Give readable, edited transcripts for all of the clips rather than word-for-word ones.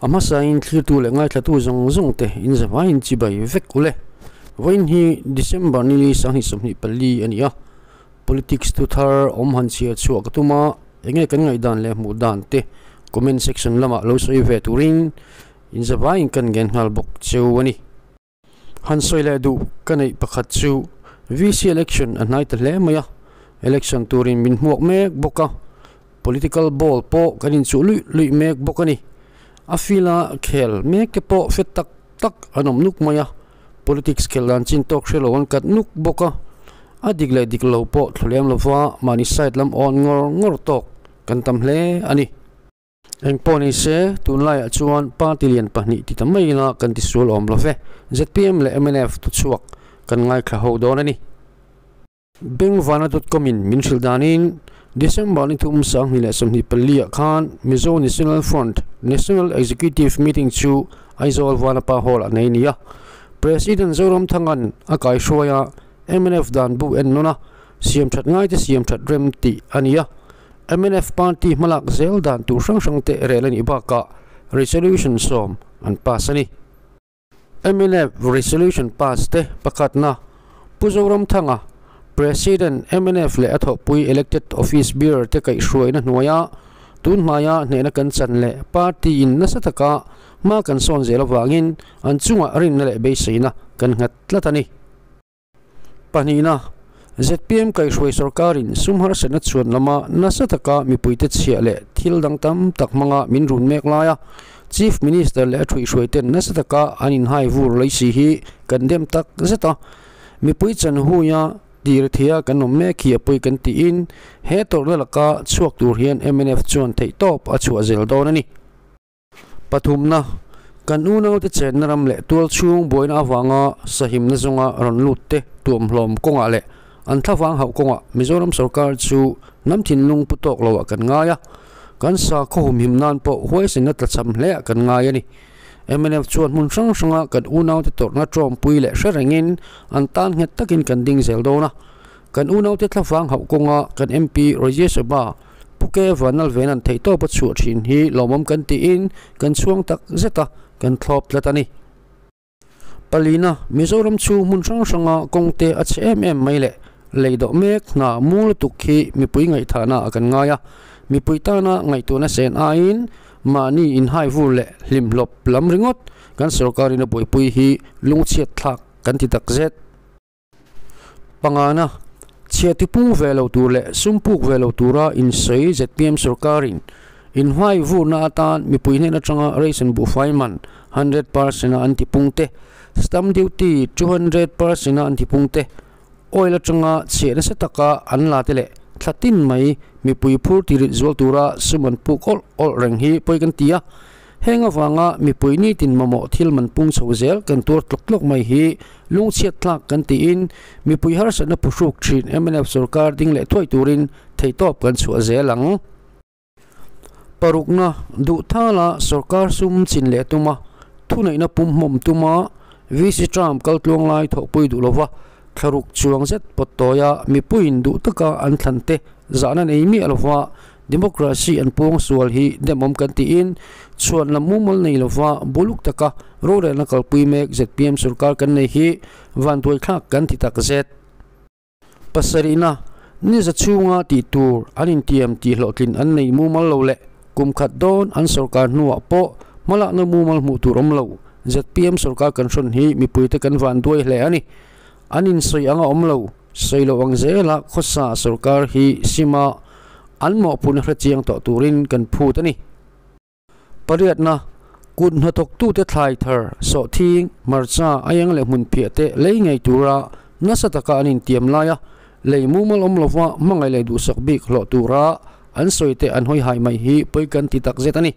A hmasain thlirtu leh ngaithlatu zawng zawng te in zavaiin chibai vek ule. Vawiin hi December ni 2024 a ni a, politics thu thar awm han chhiar chhuah ka tum a, enge kan ngaihdan leh hmuh dan te comment section lamah lo sawi ve turin in zavaiin kan ngen nghal bawk cheu a ni. Han sawi leh duh ka neih pakhat chu VC election a hnai ta hle mai a, election turin min hmuak mek bawk a, political ball pawh kan inchuh luih luih mek bawk a ni. A field a khel mek te pawh hre tak tak an awm nuk mai a, politics khel dan chin tawk hre lo an kat nuk bawk a, a dik leh dik lo pawh thlu lem lova mahni side lam awn ngawr ngawr tawk kan tam hle a ni. Engpawh ni se, tunlaiah chuan party lian pahnih ti ta mai ila kan ti sual awm lo ve. Zpm leh mnf thuchhuak kan ngaithla ho dawn a ni. Bengvana.com in min hrilh danin December ni 2024 ah khan Mizo National Front National Executive Meeting chu Aizawl Vanapa Hall ah nei a ni a. President Zoramthanga'n a kaihruai a, mnf dan bu en nawn a, siamthat ngaite siamthat rem tih a ni a. Mnf party hmalak zel dan tur hrang hrang te rel a nih bakah resolution sawm an pass a ni. Mnf resolution pass te pakhatna Pu Zoramthanga, President mnf leh a thawhpui elected office bearer te kaihhruaina hnuaia tun hmaia hnehna kan chan leh party in nasa taka hma kan sawn zel avangin an chungah rinna leh beiseina kan nghat tlat a ni. Pahnihna, zpm kaihhruai sorkarin sum harsatna chhuan lama nasa taka mipuite chhiah leh thil dang tam tak hmanga min run mek laia Chief Minister leh a thuihhruaiten nasa taka an inhai vur lei si hi kan dem tak zet a. Mipui chan huia tir theia kan awm mek hi a pawi kan tiin he tawrhna laka chhuak tur hian mnf chuan theihtawp a chhuah zel dawn a ni. Pathumna, kan unaute chenna ram leh tual chhung buaina avanga sahimna zawnga rawn lut te tuamhlawm kawngah leh an thlavang hauh kawngah Mizoram sorkar chu hnam thinlung pu tawk loah kan ngai a, kan sakhaw humhim nan pawh huaisenna tlachham hleah kan ngai a ni. Mnf chuan hmun hrang hranga kan unaute tawrhna tawmpui leh hre rengin an tan nghet takin kan ding zel dawn a, kan unaute thlavang hauh kawnga kan MP Rajya Sabha, Pu Ke Vanlalvena'n theihtawp a chhuah thin hi lawmawm kan tiin kan chhuang tak zet a, kan thlawp tlat a ni. Palina, Mizoram chu hmun hrang hranga kawngte a chhe em em mai leh lei dawh mek hna mung lutuk hi mipui ngaihthahna ah kan ngai a, mipui tana ngaihtuahna sen aiin mahni inhai vur leh hlimhlawp lam ringawt kan sorkarin a buaipui hi lungchhiat thlak kan ti tak zet. Pangana, chhia tipung ve lo tur leh sum puk ve lo tura insawi zpm sorkarin inhmai vurna atan mipui hnen atanga ration buhfai man 100% a an tipung te, stamp duty 200% a an tipung te, oil atanga chhia nasa taka an la te leh thla tin mai mipui phur tirit zual tura sum an puk awlh awlh reng hi pawi kan ti a. Heng avanga mipui nitin mamawh thil man pung chho zel kan tuar tlawk tlawk mai hi lungchhiat tlak kan tiin mipui harsatna phuhruk thin mnf sorkar ding leh thuai turin theihtawp kan chhuah zel ang. Parukna, Duhthala sorkar sum chin leh tuma thuneihna pumhmawm tuma VC Trump kaltluang lai thawhpui duh lova thlaruk chuang zet pawt tawia mipuiin duh taka an thlan te zahna nei miah lova Democracy an puang sual hi demawm kan tiin chhuan lam mumal nei lova buluk taka rorelna kalpui mek zpm sorkar kan nei hi vanduaithlak kan ti tak zet. Pasarihna, Niza chhunga tih tur an intiam tih hlawhtlin an nei mumal lo leh kum khat dawn an sorkar hnuah pawh hmalakna mumal hmuh tur awm lo zpm sorkar kan hrawn hi mipuite kan vanduai hle a ni. An insawi anga awm lo. Sawi loh ang zela khawsa sorkar hi sima an mawhphurhna hre chiang tawh turin kan phut a ni. Pariatna, Kut hnathawktute thlai thar, sawhthing, hmarcha, aiang leh hmunphiah te lei ngei tura nasa taka an intiam laia lei mumal awm lova hmangaih leh duhsak bik hlawh tura an sawi te an hawi hai mai hi pawi kan ti takzet a ni.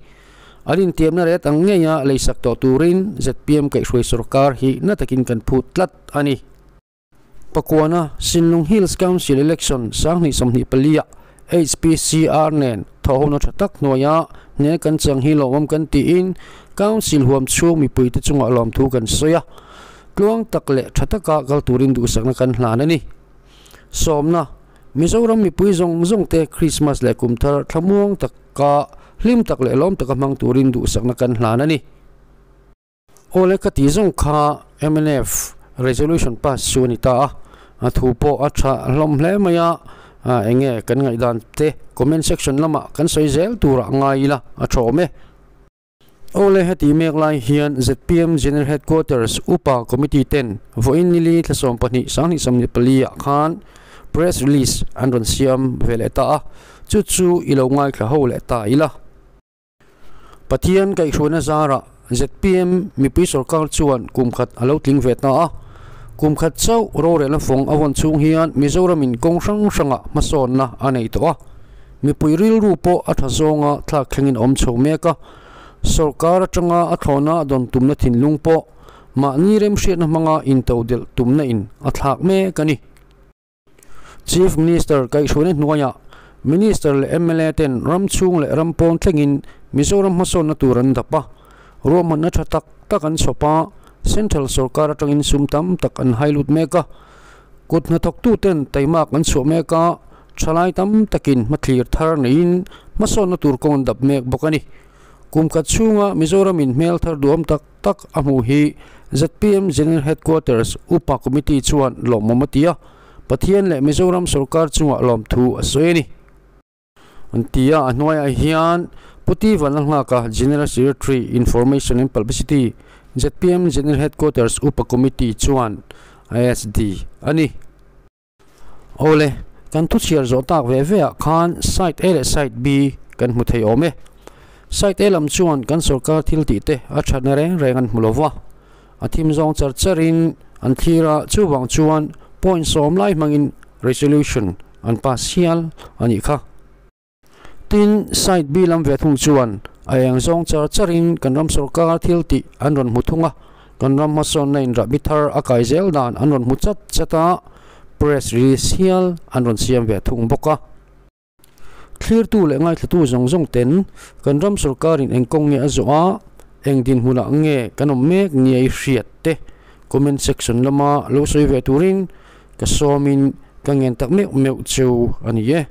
An intiamna ret ang ngeia leisak tawh turin zpm kaihhruai sorkar hi na takin kan phut tlat a ni. Pakuana, Sinlung Hills Council Election 2024 ah HPCR nen thawhhona tha tak hnuaia hne kan chang hi lawmawm kan tiin Council huam chhung mipuite chungah lawmthu kan sawi a, tluang tak leh tha taka kal turin duhsakna kan hlan a ni. Sawmna, Mizoram mipui zawng zawng te Christmas leh kumthar thlamuang taka hlim tak leh lawm taka hmang turin duhsakna kan hlan a ni. Awle ka tih zawng kha mnf resolution pass chu a ni ta a, a thu pawh a tha hlawm hle mai a, eng nge kan ngaihdan te comment section lamah kan sawi zel turah ngai ila a tha awm e. Awle heti mek lai hian zpm General Headquarters Upa Committee ten vawiin nili thla 12 2024 ah khan press release an rawn siam ve leh ta a, chu chu i lo ngaithla ho leh ta ila. Pathian kaihhruaina zarah zpm mipui sorkar chuan kum khat a lo tling ve ta a, kum khat chauh rorelna fawng a vawn chhung hian Mizoramin kawng hrang hrangah hmasawnna a nei tawh a, mipui rilru pawh a tha zawnga thlak thlengin a awm chho mek a, sorkar atanga a thlawhna a dawn tumna thinlung pawh mahni remhriatna hmanga intodelh tumna in a thlak mek a ni. Chief Minister kaihhruaina hnuaiah Minister leh mla ten ram chhung leh ram pawn thlengin Mizoram hmasawnna tur an dap a, ruahmanna tha tak tak an chhawp a, Central sorkar atangin sum tam tak an hai lut mek a, kut hnathawktu ten taimak an chhuah mek a, thalai tam takin hmathlir thar neiin hmasawnna tur kawng an dap mek bawk a ni. Kum khat chhunga Mizoramin hmel thar duhawm tak tak a hmuh hi zpm General Headquarters Upa Committee chuan lawmawm a ti a, Pathian leh Mizoram sorkar chungah lawmthu a sawi a ni. An ti a, a hnuaiah hian Pu T Vanlalnghaka General Secretary Information and Publicity zpm General Headquarters Upa Committee chuan ISD a ni. Awle, kan thu chhiar zawh tak ve ve ah khan side A leh side B kan hmu thei awm e. Side A lam chuan kan sorkar thil tih te a thatna reng reng an hmu lo va, a thim zawng char char in an thlir a, chuvang chuan point 10 lai hmangin resolution an pass hial a nih kha. Tin, side B lam ve thung chuan a eng zawng char char in kan ram sorkar thil tih an rawn hmu thung a, kan ram hmasawnna in rahbi thar a kai zel dan an rawn hmu chat chat a, press release hial an rawn siam ve thung bawk a. Thlirtu leh ngaithlatu zawng zawng ten kan ram sorkarin eng kawng nge a zawh a, eng dinhmunah nge kan awm mek nia i hriat te comment section lama lo sawi ve turin ka sawmin ka ngen tak meuh meuh cheu a ni e.